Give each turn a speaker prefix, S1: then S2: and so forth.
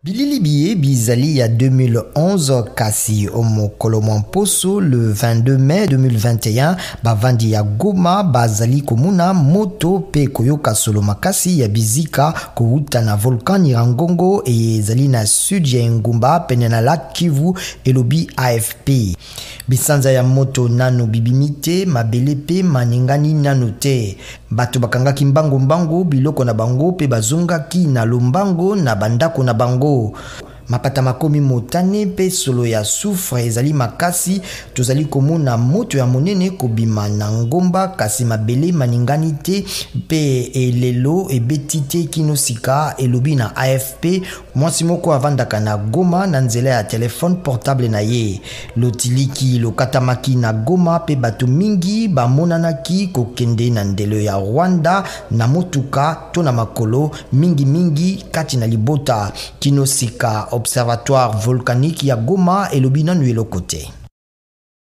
S1: Bilili biye bizali ya 2011 kasi o'mokolo mwa mposo le 22 mai 2021 bavandi ya Goma bazali komona moto mpe koyoka solo makasi ya bizika kowuta na volcan Nyiragongo eye ezali na sud ya engumba pene na lac Kivu, elobi AFP. Bisanza ya moto nanu bibimi te, mabele mpe maningani nanu te. Bato bakangaki mbangu mbangu biloko na bango mpe bazongaki na lombango na bandako na bango. Mapata makomi motane mpe solo ya soufre ezali makasi. Tozali komona moto ya monene kobima na ngomba, kasi mabele maningani te mpe elelo ebeti te kino sika, elobi na AFP mwasi moko avandaka na Goma na nzela ya telefone portable na ye. Lotiliki lokatamaki na Goma mpe bato mingi bamonanaki kokende na ndelo ya Rwanda na motuka to na makolo, mingimingi kati na libota. Kino sika, Observatoire volcanique ya Goma elobi nanu eloko te.